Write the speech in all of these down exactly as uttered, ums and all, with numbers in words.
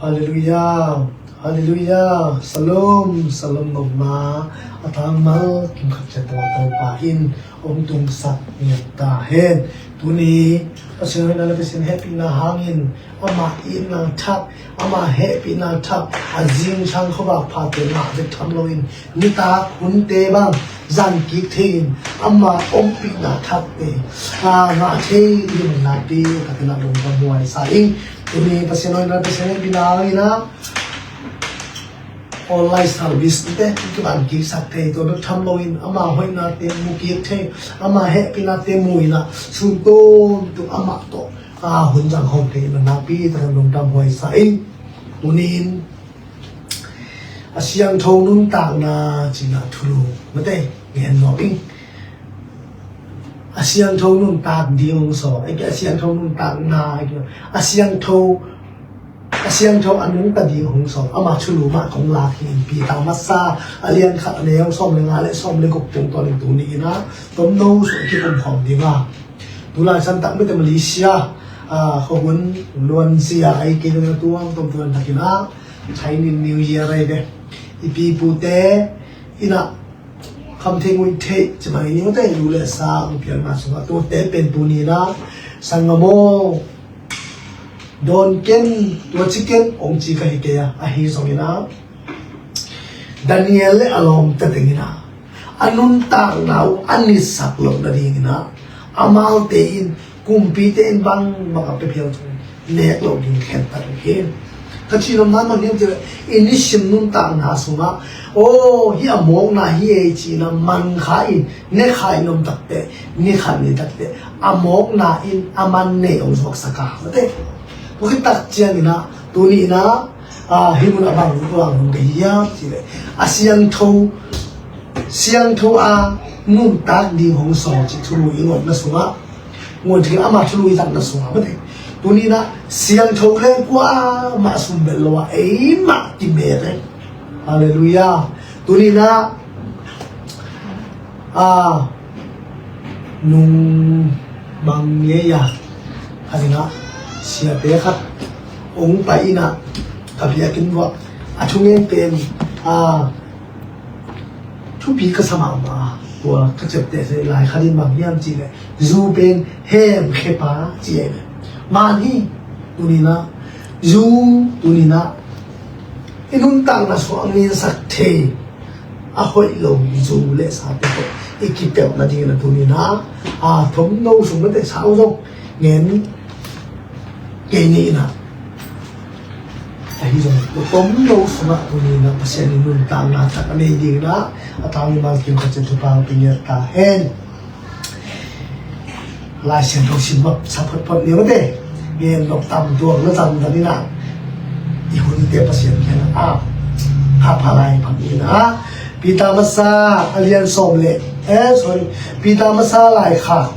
Halleluiah. Halleluiah. Shalom. Shalom nopna a tangmal kim khat ciat tawh Topa in hong tungsak ngiat ta hen. Tuni Pasian hoihna le Pasian hehpihna hangin ama itna thak, ama hehpihna thak a zingthang khuavak phate ngah bek tham loin nitak hunte bang zan kik thei-in ama ompihna thakte a ngah thei ding nakpi takin a lungdam huai sa ing. Tuni Pasian hoihna Pasian hehpihna hangin a online service te kiban kiksak thei, tua bek tham loin ama hoihnate mu kik thei, ama hehpihnate mu in a sun tawntung amah tawh a hun zang khawm thei in a nakpi takin lungdam huai sa ing. Tuni in a siangtho nuntakna cih a thulu mate ngen nuam ing. A siangtho nuntak ding hong sawl, a siangtho nuntakna, a siangtho, a siangtho a nungta ding hong sawl. Ama thulu mah kong lak hi in, Peter masa a lian khat a neu sawm le nga le sawm le guk tungtawnin tuni in a tomno sung kikum khawm ding a. Tulai santak mite Malaysia a khuahun luanzia a i kei ding a tuang tomtuan takin a Chinese New Year a i ve. I pipute in a kham thei nguih theih ci bang i ning te lu le sa hong piakna sungah tuate pen tuni in a sanggam aw, dawn ken, tua ci ken hong ci ka hi kei a, ahi zongin a Daniel le a lawmte teng in a a nuntakna uh a nitsak loh nadingin a amaute in kumpite in bangbang a pia phial thei nek loh ding khentat uh hi. Ka cih nopna bang hiam cih leh i nisim nuntakna sungah aw, hih a mawkna hi ei ci-in a man kha in, ne kha in om takteh, ni khat ni takteh a mawkna in a man nei hong zuaksak a, mate. Tua khit tak ciangin a tuni in a a, hih mun a bang, bang hun ka hi hiam cih leh a siangtho, siangtho a nuntak ding hong sawl cih thulu i ngawtna sungah nguan thei, ama thulu i zatna sungah mate. Tuni in a siangtho leng kuamah sum bel lo a eimah kimek e. Halleluiah. Tuni in a a nung bang ngei a khat in a siate khat hong pai in a ka biakinn uah a thungen pen a thupi ka sa mahmah a, tua ka ciapteh lai khat in bang hiam cih leh zu pen hemkhepa ci ei ve. Man hi. Tuni in a zu, tuni in a i nuntakna sungah a nginsak thei a hoih lo zu le sate tawh i kipelh nadingin a tuni in a a thomno sung mate sau zong ngen kei ni in a. Ahi zong tua thomno sungah tuni in a Pasian in nuntakna thak a nei dingin a a tangmal kim khat ciat thupha hong pia ngiat ta hen. Lai Siangtho sim masa photphot ni mate. Ngen nop tam tuang na tam tam in a i hunte Pasian kiangah a pha lai phang in a Peter masa a lian sawm le, eh, sorry, Peter masa lai khat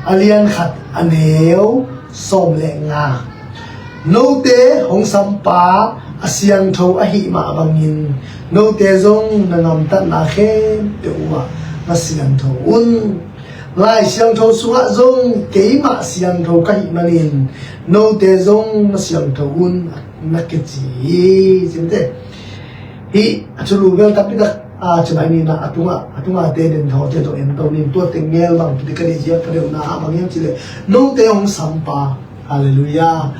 a lian khat a neu sawm le nga. Note hong sampa a siangtho ahih mah bangin note zong na ngamtatna khempeuh uh ah na siangtho un. Lai Siangtho sungah zong keimah siangtho ka hih manin note zong na siangtho un, na kici hi. Cimte hih a thulu bel tampi tak a, ci mai ni na a tungah, a tungah te den thawte tawh en to ning, tua teng ngel bang piti ka deih ziak ka deuhna ah bang hiam cih leh note hong sampa. Halleluiah.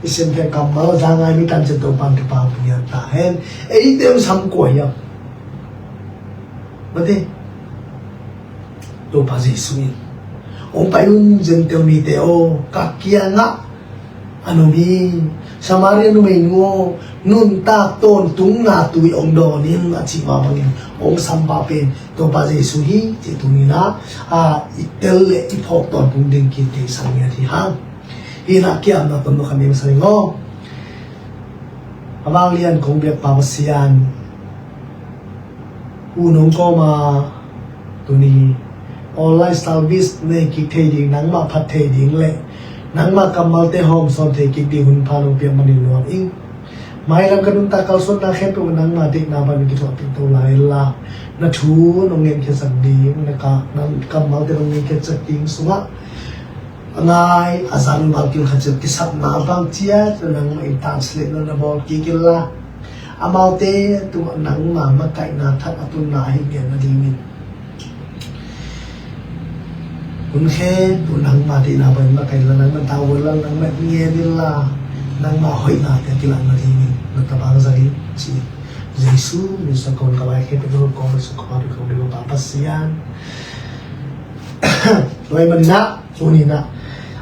I siamthe kammal za ngai mi tan ciat Topa'n thupha hong pia ta hen. Eite hong sam kua hiam? Mate. Topa Jesuh in hong pai un, Gentile mite aw, ka kiangah a nung hi. Samaria numeinu aw, nuntak tawntungna tui hong dawn in a cih mah bangin hong sampa pen Topa Jesuh hi cih tuni in a, a, i tel le i phawk tawntung ding kik thei sang ngiat hi hang. Hi in a kiamna tawm lo kha ning sa ning aw. A vanglian kong biakpa Pasian, hun hong kawm a, tuni online service nei kik thei ding, nangmah phat thei ding le nangmah kammalte hawm sawn thei kik ding hun pha nong piak manin nuam ing. Mailam ka nuntak kalsuanna khempeuh nangmah deihna panin kithuah pih to lai inla, na thu nong ngenkhiatsak ding, na ka, na kammalte nong ngenkhiatsak ding sungah Ngai a zan bangkim khat ciat kisapna bang ciat nangmah in tangsiletna na bawl kik inla, amaute tungah nangma makaihna thak a tunna ahi ngen nadingin. Hun khe tu nangma deihna bangin makaihla, nangma tawh vualal, nangma ngen inla, nangma hoihnate a kilah nadingin na tabang zang in ci. Jesu min suang kong ka vai khe pe kong ka vai suk kong pa pe kong pe kong pa Pasian. Tua ahih manin ah, tuni in ah,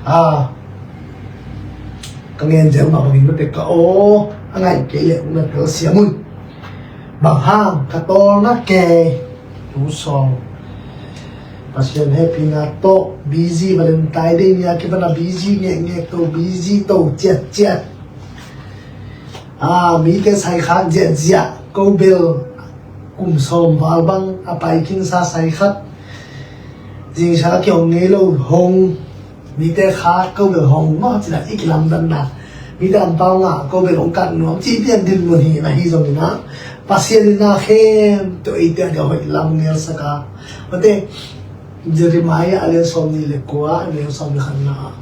a, ka ngen zel mah bangin mate ka aw a ngaih kei leh na telsiam un. Bang hang ka tawlna kei tu sawng Pasian hehpihna tawh busy, Valentine Day ni a kipan a busy ngekngek to, busy to ciatciat. A, mite saikhak ziahziah, ko bel kum sawm val bang a pai khinsa saikhat, zingsang a kihong ngei lo hong, mite khak ko bel hong maw ci-in ah i kilamdanna, mite ampau ngah ko bel hong kah nuam cih pen dinmun hi in ah, ahi zongin ah Pasian in na khempeuh eite a dia hoih lam ngelsak a, mate, Jeremiah a lian sawmnih le kua, a neu sawm le khatna ah,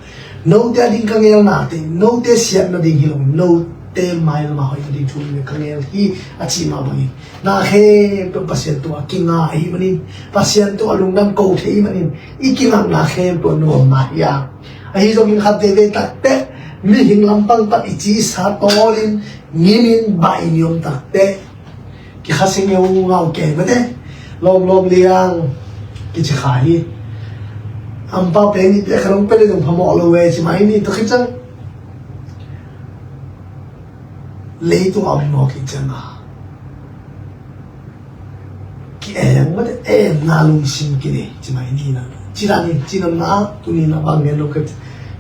note a ding ka ngelnate note siatna ding hi lo, note mailam a hoih nading thu in ka ngel hi a cih mah bangin, na khempeuh Pasian tungah kinga ahih manin, Pasian tungah lungdam ko thei ahih manin, i kingakna khempeuh nuamna hi a. Ahi zongin khat veivei takteh mihing lampang pan i cisa tawlin, ngimin, baih in i om takteh, kikhasia ngeungau kei mate, lawmlawm liang kici kha hi. Ampau pek nih pek khat hong pia leh zong phamawh lo ve ci mai ni, tua khit ciang leitung a om mawk hi ciang a, ki-eng mate, engna lungsim kinei ci mai ni na. Ci dan in, ci dan na, tuni na bang ngen lo kei,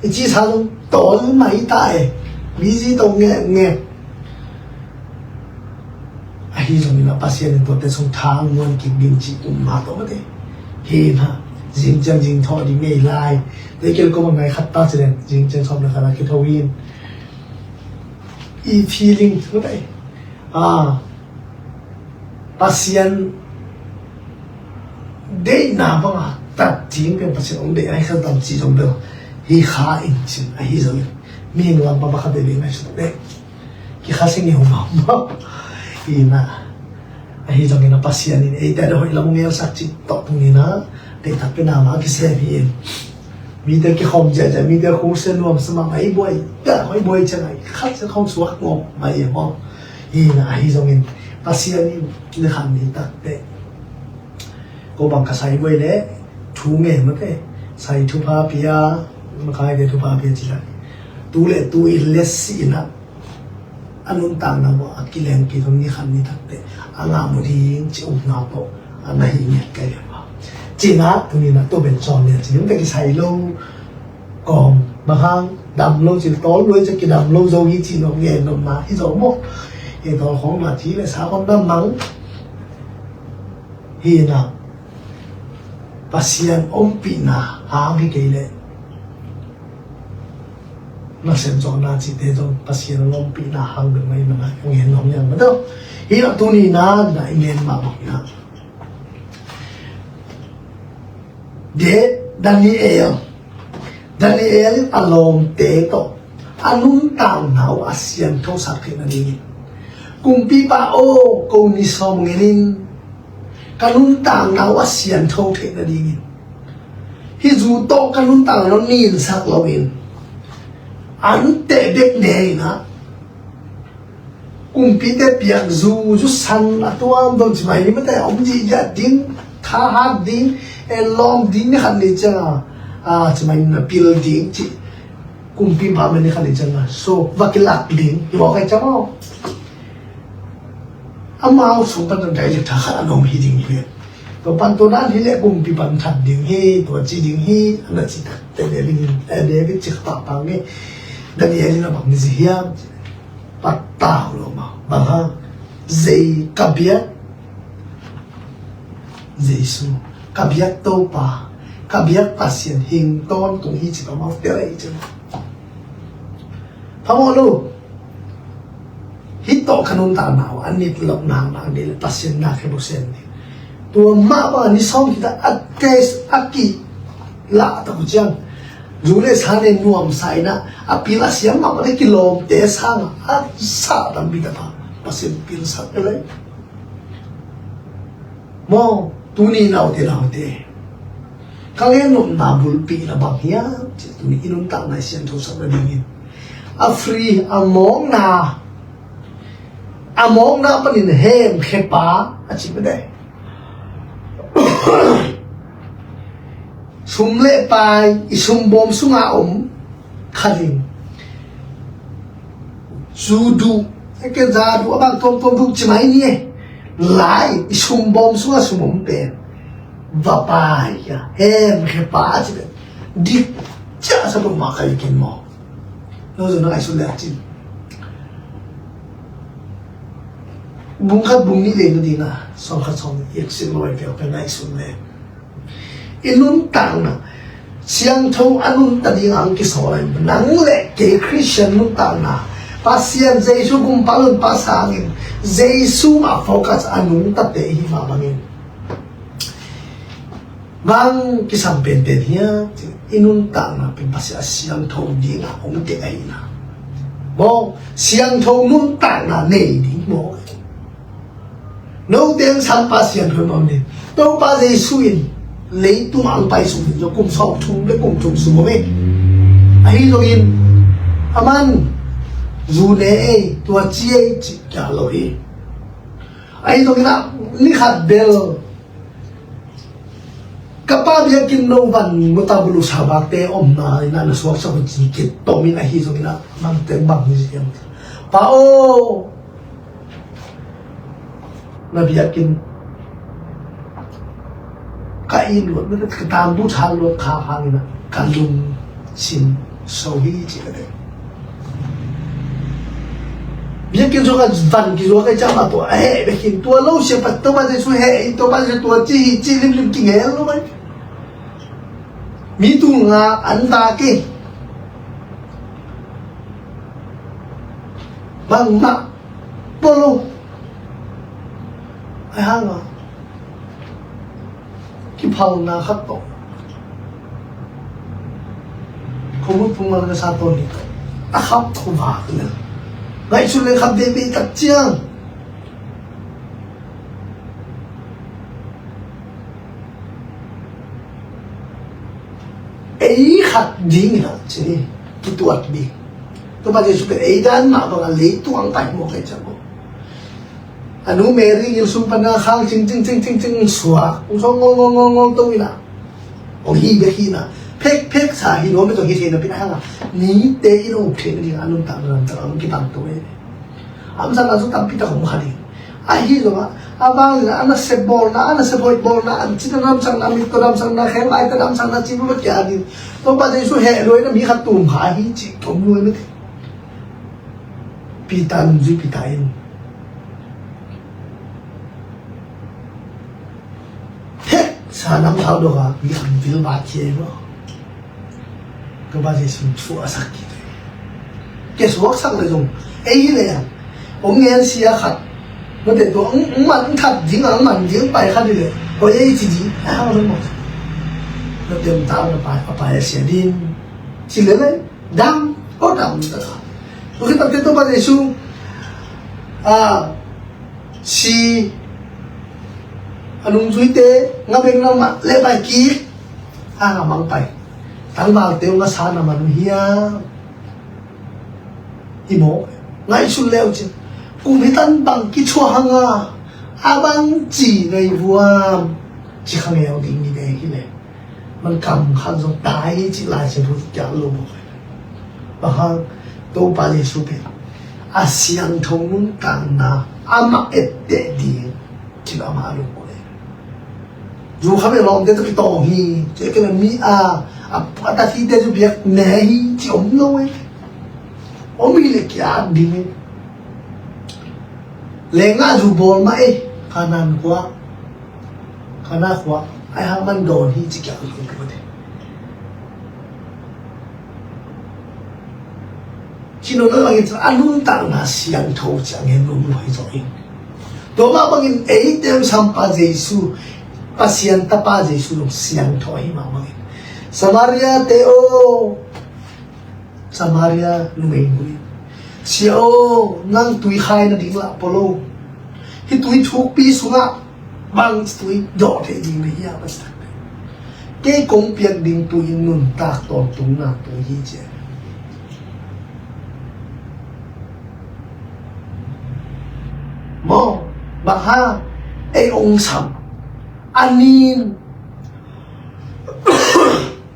i cisa zong tawl mai ta e, busy to ngekngek. Ahi zongin a Pasian in tuate sung tha a nguan kik ding cih um mah tawh mate. Hi na, zing ciang zing thawh ding ngei lai. Te kel ko bang ngai khat ta ci leng, zing ciang sawm le khat a kitho in, i feeling mate. A, Pasian deihna banga tat ding pen Pasian hong deih a hi kha tam cih zong bel hi kha in cin, ahi zongin mihing lam pa pakhat deih ding a hi suk deh. Kikhasia ngeungau mah. Hi na, ahi zongin a Pasian in eite a dia hoih lam ngelsak cih tawh tuni na, deihtak pen ama kisem hi in. Mite kikhawm ziahziah, mite khusia nuamsa mahmah, i buai, i buai ciang a, i khat ciang khawng suak ngawp mah i maw. Hi na, ahi zongin Pasian in ni khat ni takteh, ko bang ka sai buai leh thu ngen mate, sai thupha pia, makaite thupha pia ci lai. Tu le tu in le si in a, a nuntakna uh a kilengpi zong ni khat ni takteh a ngah mu ding ci upna tawh a na hi ngiat kei leh maw. Ci-in ah tuni-in ah tua pen cawn lian ci ding, tua kisai lo kawm, bang hang dam lo ci, tawl luai ci, kidam lo zo hi ci lo, ngen lo mah hi zo maw. Hi tawl khawng mah ci leh sa khawng dam mang. Hi-in ah Pasian ompihna hang hi kei leh nasem zawhna cihte zong Pasian a ompihna hang bek mah hi manin ah ka ngen nuam hi hang maw. Hi-in ah tuni-in ah na i ngen mah bang hi-in ah De-, Daniel, Daniel in a lawmte tawh a nuntakna uh a siangthosak theih nadingin, Kumpipa aw, ko ni sawm ngen in, ka nuntakna uh a siangtho theih nadingin, hih zu tawh ka nuntakna uh ninsak loin, anteh bek ne-in ah kumpite piak zu, zu san a tuam dong ci mai ni maw, te om zihziah ding, thahat ding, eh, lawm ding ni khat ni ciang a, a, ci mai ni na pil ding ci. Kumpipa mah ni khat ni ciang a, so, va kilak ding hi mawk hi ciang aw. Amau sung pan tawh dai le tha khat a om hi ding hi. Tua pan tua dan hi leh kumpipa in that ding hi, tua ci ding hi, a na ci tak te le ding, eh, David ci kha pahpah nge, Daniel in a bang ci hiam? Patau lo maw, bang hang? Zei ka biak, Jesu, ka biak Topa, ka biak Pasian hing tawntung hi ci pah maw, tel hi ci. Phamawh lo. Hih tawh ka nuntakna uh a nit loh naknak ding leh Pasian nak hi busen ding. Tua mah bang a ni sawm khit a test a kilah tak uh ciang, Zu le sa ne nuamsa in ah, a pil a siam mahmah le kilawmte sangah a sah tampi tak a Pasian pilsak e le. Maw, tuni naute naute, ka gen nopna bulpihna bang hiam cih, tuni i nuntakna i siangthosak nadingin a free, a mawkna, a mawkna panin hemkhia pa a ci mate. Sum le pai i sumbawm sunga om khat in, zu duh, ken za duh, a bang tuamtuam duh ci mai ni e. Lai i sumbawm sunga sum om pen va pai a hemkhia pa a ci pen dik ciah sa lo mah ka i ken maw. No zong na ngaihsun le a cin. Bung khat bung nih le na ding a, sawm khat sawm nih i eksin lo ai peuh ka ngaihsun le. I nuntakna siangtho a nunta ding ang kisawl ai. Nang le kei Christian nuntakna, Pasian Jesu gumpa lonpa sangin Jesu mah focus a nungtate i hih mah bangin bang kisam penpen hiam cih, i nuntakna pen Pasian a siangtho dingah hong tek ahihna. Maw, siangtho nuntakna nei ding maw. Note ang sampa siangtho mah om ding. Topa Jesu in leitung ang pai sung ding zong kum sawmthum le kum thum sung om e. Ahi zongin aman zu ne ei, tua ci ei cih kia lo hi. Ahi zongin ah ni khat bel ka pa biakinn no van mutabulu sabakte omna in ah na suaksak uh ci kit tomin ahi zongin ah mangte bang hi ziam. Pa aw, na biakinn ka i luat, ka tambu tha luat kha hangin ah ka lungsim so hi ci ka te. Biakinn sungah van kizuak a i cih mah tua a heh bek hi. Tua lo sia pa Topa Jesu heh in, Topa Jesu tua ci hi ci limlim kingel lo mai. Mi tul nga an ta ke. Bangmah polo. Ai hang a kiphalna khat tawh khuamut phungmal ka sa tawn hi. A khap khuavak le ngaihsun le khap veve tak ciang ei khat ding hi lo ci ni. Kituat ding. Topa Jesu pen ei dan mah bangah leitung ang pai mawk ei ciang ko. A nu Mary ngil sung pana khang cing cing cing cing cing suak. Ung sawng ngol ngol ngol ngol to ina. Ong hi bek hi na. Phek phek sa hi lo me to hi thei na pina hanga. Ni te in ong phek ni a nun tak ram tak ong kipang to e. Am sa na su tam pi tak ong kha ding. Ahi zongah a bang ina a nasep bawlna, a nasep hoih bawlna, an cina damsakna, mit to damsakna, khem ai ta damsakna ci bu kia ding. Topa Jesu heh luai na mi khat tum kha hi ci tom luai na. Peter nungzui Peter in heh sa nam khau dok a mi khat vil ba ci ei maw. Topa Jesu thu a sak kik. Ke suaksak le zong ei hi le ang ong ngen sia khat. Mate tua ong man that ding ang man ding pai khat hi le. Hoi ei ci ding a hang zong maw. Na tem tau na pai a pai a sia ding. Ci le le. Dam, oh dam, dam. Tua khit tak teh Topa Jesu, ah, si a nungzuite ngabeng lam ah lehpai kik. Ah, a mang pai. Tangvalte ong a sa na man uh hiam? I maw ngaihsun leu cin. Kum hitan bang kithuah hanga a bang ci nei vuam. Ci kha ngeu ding ni ve hi le. Man kam khat zong tai hi cih Lai Siangtho kiang lo bawk. Bang hang Topa Jesu pen a siangtho nuntakna amah etteh ding cih amah a lungkul e. Zu kha ve lawmte tawh kitawng hi. Cih kei mi a a tat hite zu biak ne hi cih om lo e. Om hi le kiat ding e. Lengah zu bawl mah e. Kanan khua, Kana khua ai hang man dawn hi ci kiak lut lut e. Ci nawn lo bangin a nuntakna siangtho ci a ngen nuam lo hi zaw in. Tua mah bangin eite sampa Jesu, Pasian tapa Jesu zong siangtho ahi mah bangin Samaria te aw, Samaria numei nu in, Sia aw, nang tui khai nading lah pua lo. Hih tui thukpi sungah bang tui dawh theih ding na hia, a ci tak. Kei kong piak ding tui in nuntak tawntungna tui hi, ci. Maw, bang hang, ei ong sam a nin,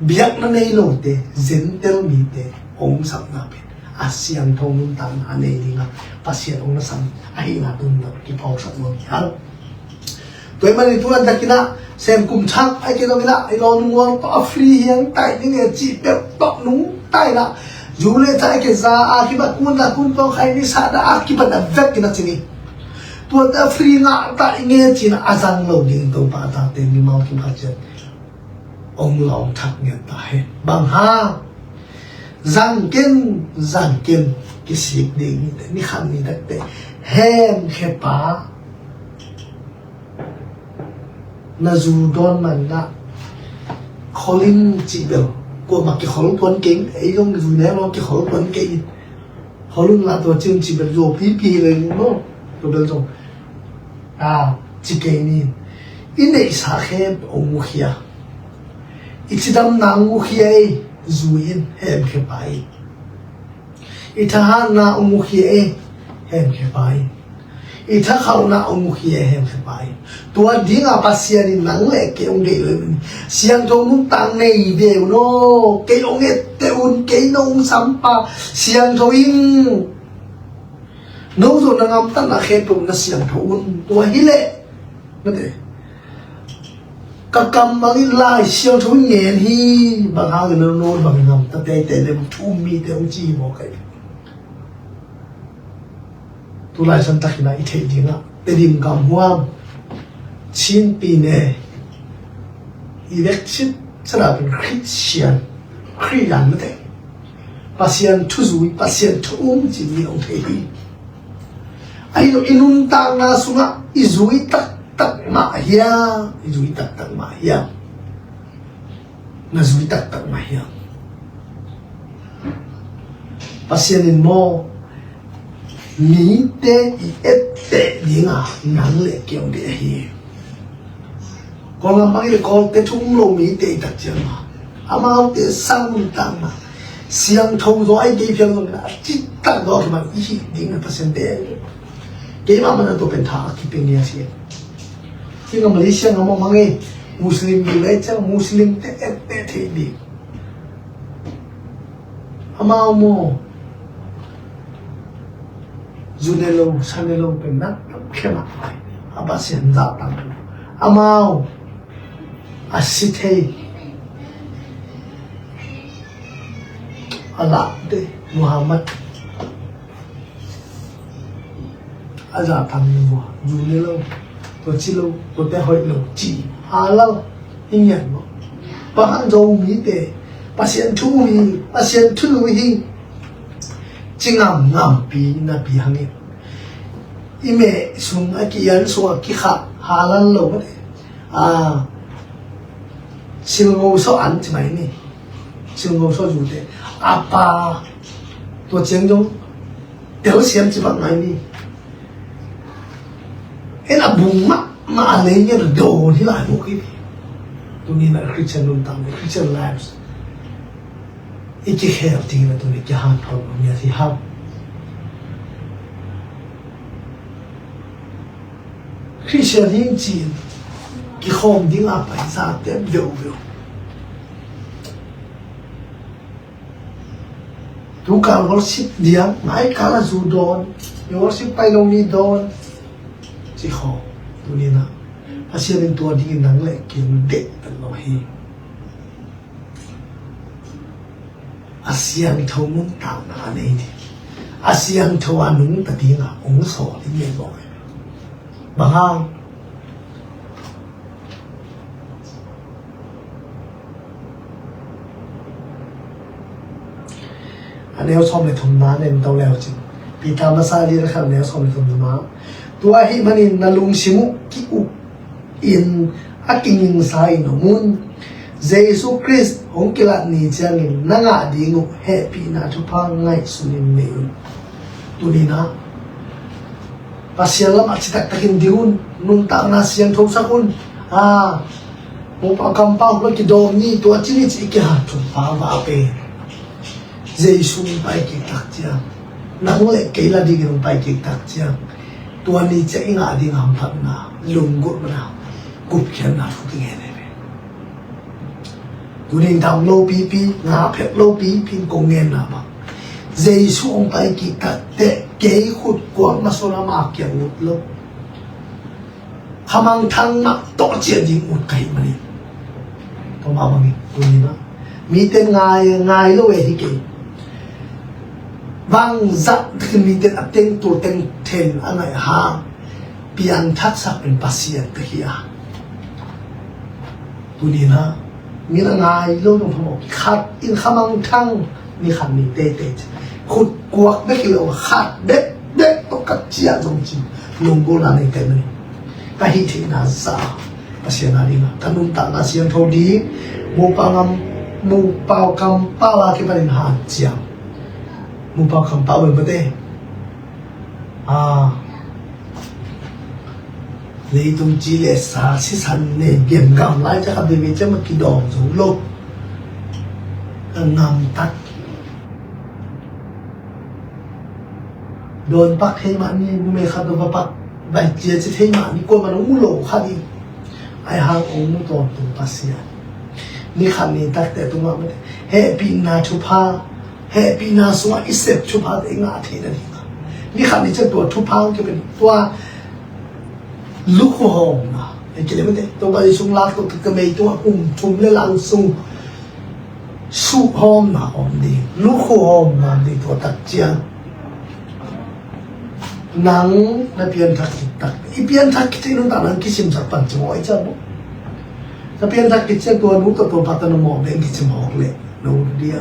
biakna nei lote, Gentile mite ong samna pen a siangtho nuntakna a nei ding a Pasian ong na sam ahihna tun na kiphawksak nuam hi hang. Tua ahih manin tu lantakin ah, sem kum thak ahih kei zongin ah, i lawm ngual tawh a free hiang tai ding e cih peuh tawh nungta in ah, zu le ca ahih kei za a kibat kun la kun tawng khai ni sa da a kibat a vek in a ci ni. Tuate a free ngah ta i nge ci in ah, a zang lo ding Topa a tate mimal kim khat ciat ong lawng thak ngiat ta hen. Bang hang? Zang ken, zang ken, kisik ding ni te, ni khat ni tak te, hemkhia pa, na zu dawn man na, khol in cih bel, kuamah kikhol tuan keng, ei zong zu ne lo kikhol tuan keng. Khol un la tua cin cih bel zuau pipi le ni maw, tua bel zong. A, ci kei ni. I neihsa khempeuh ong mukhia. I cidamna ong mukhia ei, zu in, hemkhia pa in. I thahatna ong mukhia ei, hemkhia pa in. I thakhauhna ong mukhia ei, hemkhia pa in. Tua dinga Pasian in nang le kei ong deih lo in. Siangtho nuntak nei ve un aw, kei ong etteh un, kei nong sampa, siangtho in. No zong na ngamtatna khempeuh na siangtho un. Tua hi leh, mate, ka kam bangin Lai Siangtho in ngen hi, bang hangin na nawn bangin ngamta teitei le thu um mite hong ci hi maw kai. Tu Lai Siangtho in ah i theih dingah Tedim gam huam, Chin pyine, i vekcip sana pen Christian, Christian mate. Pasian thu zui, Pasian thu um ci mi ong thei hi. Ahi lo i nuntakna sungah i zui taktak mah hiam, i zui taktak mah hiam. Na zui taktak mah hiam. Pasian in maw, mite i etteh dinga nang le kei ong deih ahi. Kawlgam bang i le Kawlte thu um lo mite i tak ciang ma, amaute sang nuntakna siangtho zaw ai kei phial zong na a citak zaw a kiman i hih ding a Pasian te. Keimah man a tua pen tha a kipia ngia si. Kei ngam Malaysia ngam a mang e, Muslim i le ciang Muslim te etteh thei ding. Amau maw, zu ne lo, sa ne lo pen nak tam khia mah. A Pasian zahtak. Amau a si thei, a lahte Muhammad a zahtak ni maw, zu ne lo, tua ci lo, tuate hoih lo ci. Halal hi ngiat maw. Bang hang Zomite Pasian thu hi, Pasian thulu hi, ci ngamngampi napi hangin i meh sung a ki-ian sung a kikhah halal lo mate. A, silngo sawh an ci mai ni. Silngo sawh zute a pa, tua ciang zong telsiam ci bang mai ni. En a bung mahmah a lei ngen a dawn hi lai bawk hi. Tuni na Christian nuntak, Christian lives i kikhel ding na tuni kihanthawn bang ngiat hi hau. Christian hi ci-in kikhawm ding a paisa te veuhveuh. Tukal worship diam, ngaikal a zu dawn, worship pai lo ni dawn. Ci khaw, tuni na Pasian in tua dingin nang le kei deih pen lo hi. A siangtho nuntakna a nei ding, a siangtho a nungta dingah hong sawl i ngen mawk hi. Bang hang? A neu sawm le thumna nen to leu cin. Peter masa lian khat neu sawm le thumna. Tua ahih manin na lungsim uh ki-uk in a kingingsa in om un. Jesu Khrist hong kilat ni ciangin na ngah ding uh hehpihna thupha ngaihsun in nei un. Tuni-in ah Pasian lamah citak takin ding un, nuntakna siangtho sak un. A, mupa kampau hula kidawm ni, tua ci ni ci i kihat thumpa va pen Jesu hong pai kik tak ciang, nang le kei la dingin hong pai kik tak ciang, tua ni ciang i ngah ding hamphatna, lunggulhna, gupkhiatna thu kingen hi ve. Tuni-in dam lo pipi, ngah phek lo pipi in kong ngenna bang, Jesu hong pai kik tak teh kei khut kuak masuan ama kiang ut lo. Khamangthang mah tawh ciah ding ut ka hih manin. Tua mah bangin tuni-in ah mite ngai, ngai lo e hi kei. Bangzah takin mite a teng tul teng then a ngaih hang piangthaksak pen Pasian ka hi a. Tuni-in ah mi na ngai lo dong phamawh, khat in khamangthang ni khat ni teitei ci. Khut kuak bek hi lo, khat bek bek tawh ka ciah zong ci. Lunggulhna nei tei mah ni. Ka hih theihna zah Pasian a ding a, ka nuntakna siangtho ding, mupa ngam, mupa kampau a kipanin hanciam. Mupa kampau bel mate. A, leitung ci le sa sisan ne, gemgam lai ca khat veve ciang mah kidawm zo lo. Ka ngamtat. Dawn pak thei mah ni, numei khat va pak, vai cia ci thei mah ni, kuamah hong mu lo kha ding. Ahi hang hong mu tawntung Pasian. Ni khat ni takte tungah mate, hehpihna thupha, hehpihna sungah i sep thuphate i ngah theihna dingah, ni khat ni ciang tua thupha hong kipia ding, tua lukhu hawmna. Hei kei le mate, Topa Jesu hong lak tawh ka mei tungah kum thum le lang sung suhhawmna om ding, lukhu hawmna om ding, tua tak ciang nang na pianthak khit tak, i pianthak khit ciang nuntak nang kisimsak pan ci maw, i ciang maw? Na pianthak khit ciang tua nu tawh tua pa tawh na mawh beng kici mawk leh na ut dia.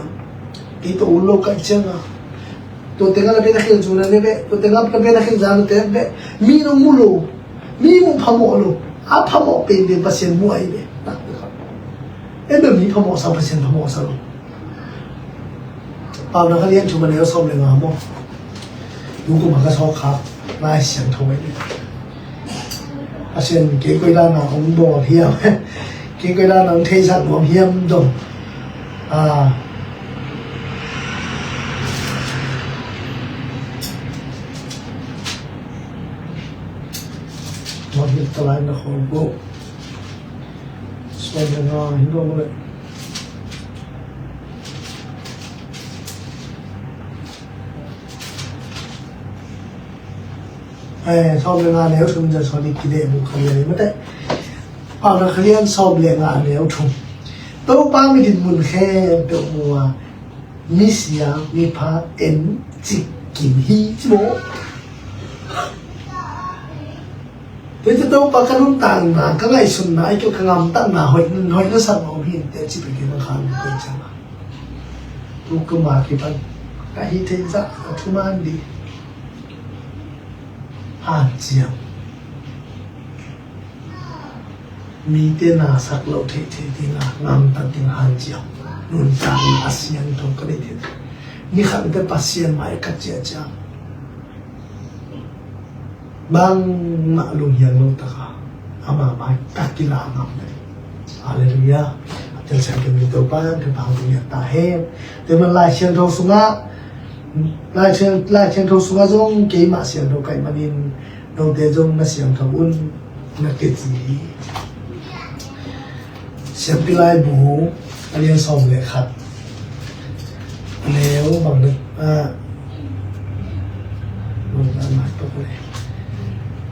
Kei tawh ut lo ka hih ciang a, tua tengah na pianthak khit ciang na ne beh, tua tengah na pianthak khit ciang na te beh. Mi nong mu lo, mi muh phamawh lo, a phamawh penpen Pasian muh ahi beh. En beh mi phamawhsa, Pasian phamawhsa lo. Paunak a lian thum a neu sawm le nga maw? Tukum a ka sawk khak Lai Siangtho ahi. Pasian kei koi dan a hong bawl hiam? Kei koi dan a hong theisak nuam hiam dong? A, mawh hilh ta lai na khawl bo. Sawm le nga hi lo le. Eh, sawm le nga neu thum ciang sawm le kideh buk khat le mate. Paunak a lian sawm le nga neu thum. Topa mi dinmun khempeuh mu a, misia mipha en cik kim hi ci maw? Tua hi ciang Topa ka nuntakna, ka ngaihsutna, a kil ka ngamtatna hoih, hoih na sak lo hi in teh ci pek in a khan ko ciang a. Tukum a kipan ka hih theih zah ka thuman ding. Hanciam. Mite na sak loh theih theih ding a, ngamtat ding hanciam. Nuntakna a siangtho ka neih theih. Ni khat teh Pasian mai ka ciah ciang bangmah lunghiang lo taka ama mai ka kila ngam ding. Halleluiah. A telsiam kei mi Topa in thupha hong pia ta hen. Tua man Lai Siangtho sungah, Lai Siang, Lai Siangtho sungah zong keimah siangtho ka hih manin note zong na siangtho un, na kici hi. Siampi Laibu a lian sawm le khat, a neu bang na, a, bang na mai tok le.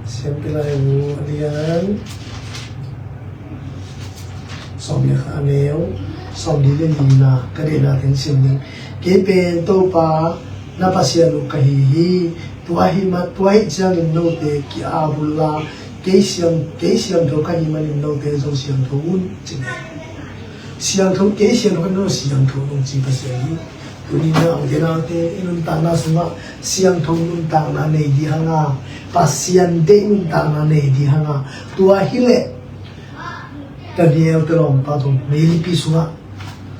Siampi Laibu a lian sawm le khat, a neu sawmli le lina, ka deihna teng sim ning. Kei pen Topa na Pasian uh ka hi hi. Tua hi ma, tua hi ciangin note ki-ap unla, kei siang, kei siangtho ka hih manin note zong siangtho un, ci hi. Siangtho, kei siangtho ka hih manin note siangtho un, ci Pasian hi. Tuni-in a ute naute, i nuntakna sungah siangtho nuntakna nei ding hang a, Pasian deih nuntakna nei ding hang a, tua hi leh Daniel te lawmpa zong meilipi sungah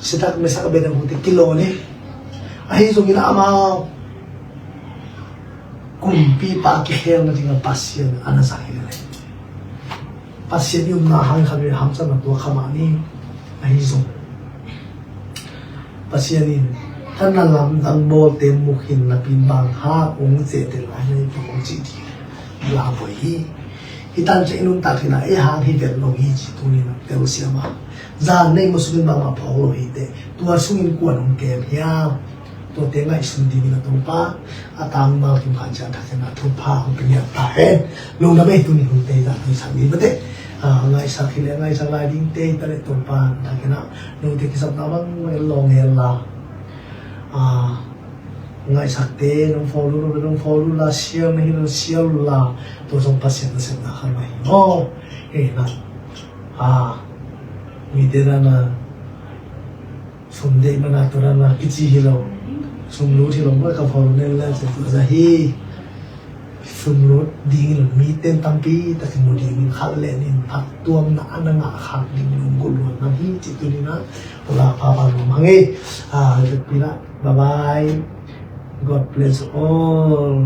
Sadrak, Mesak, Abednego te kilawn hi. Ahi zongin amau kumpipa a kikhelna dingah Pasian a na zang hi leh, Pasian i upna hang khat vei hamsatna tuak kha mah ni. Ahi zong Pasian in, "Ka na lamdang bawlte mu khin, napi in bang hang ung cihte lai na hi pah ung," ci ding la voi hi. Hi tan ciang i nuntak hi na, ei hang hi vet lo hi ci tuni na tel siam a. Zan nei mu sungin bangmah phawk lo hi teh, tua sungin kuan hong kem hiam? Tuate ngaihsun dingin a Topa, a tangval kim khan ciang thakhen a thupha hong pia ta hen. Lungdam ei, tuni hong tei zan hong sak ding mate. A, ngaihsak hi leh ngaihsak lai ding tei ta leh Topa thakhen a, note kisapna bang bang lawng hen la. A, ngaihsakte nong follow lo, nong follow la, share na hi lo, share la. Tua zong Pasian nasepna khat mah hi. Oh, hei na. A, mite na na sum deih mana tua na na kici hi lo. Sum lut hi lo, mah ka follow nen la, tua za hi. Sum lut ding in mite tampi takin mu ding in, khat le nih in phattuamna a na ngah khak ding in lunggulh luat na hi ci tuni na. Tua la papa nuam hang ei. A, bye bye. God bless all.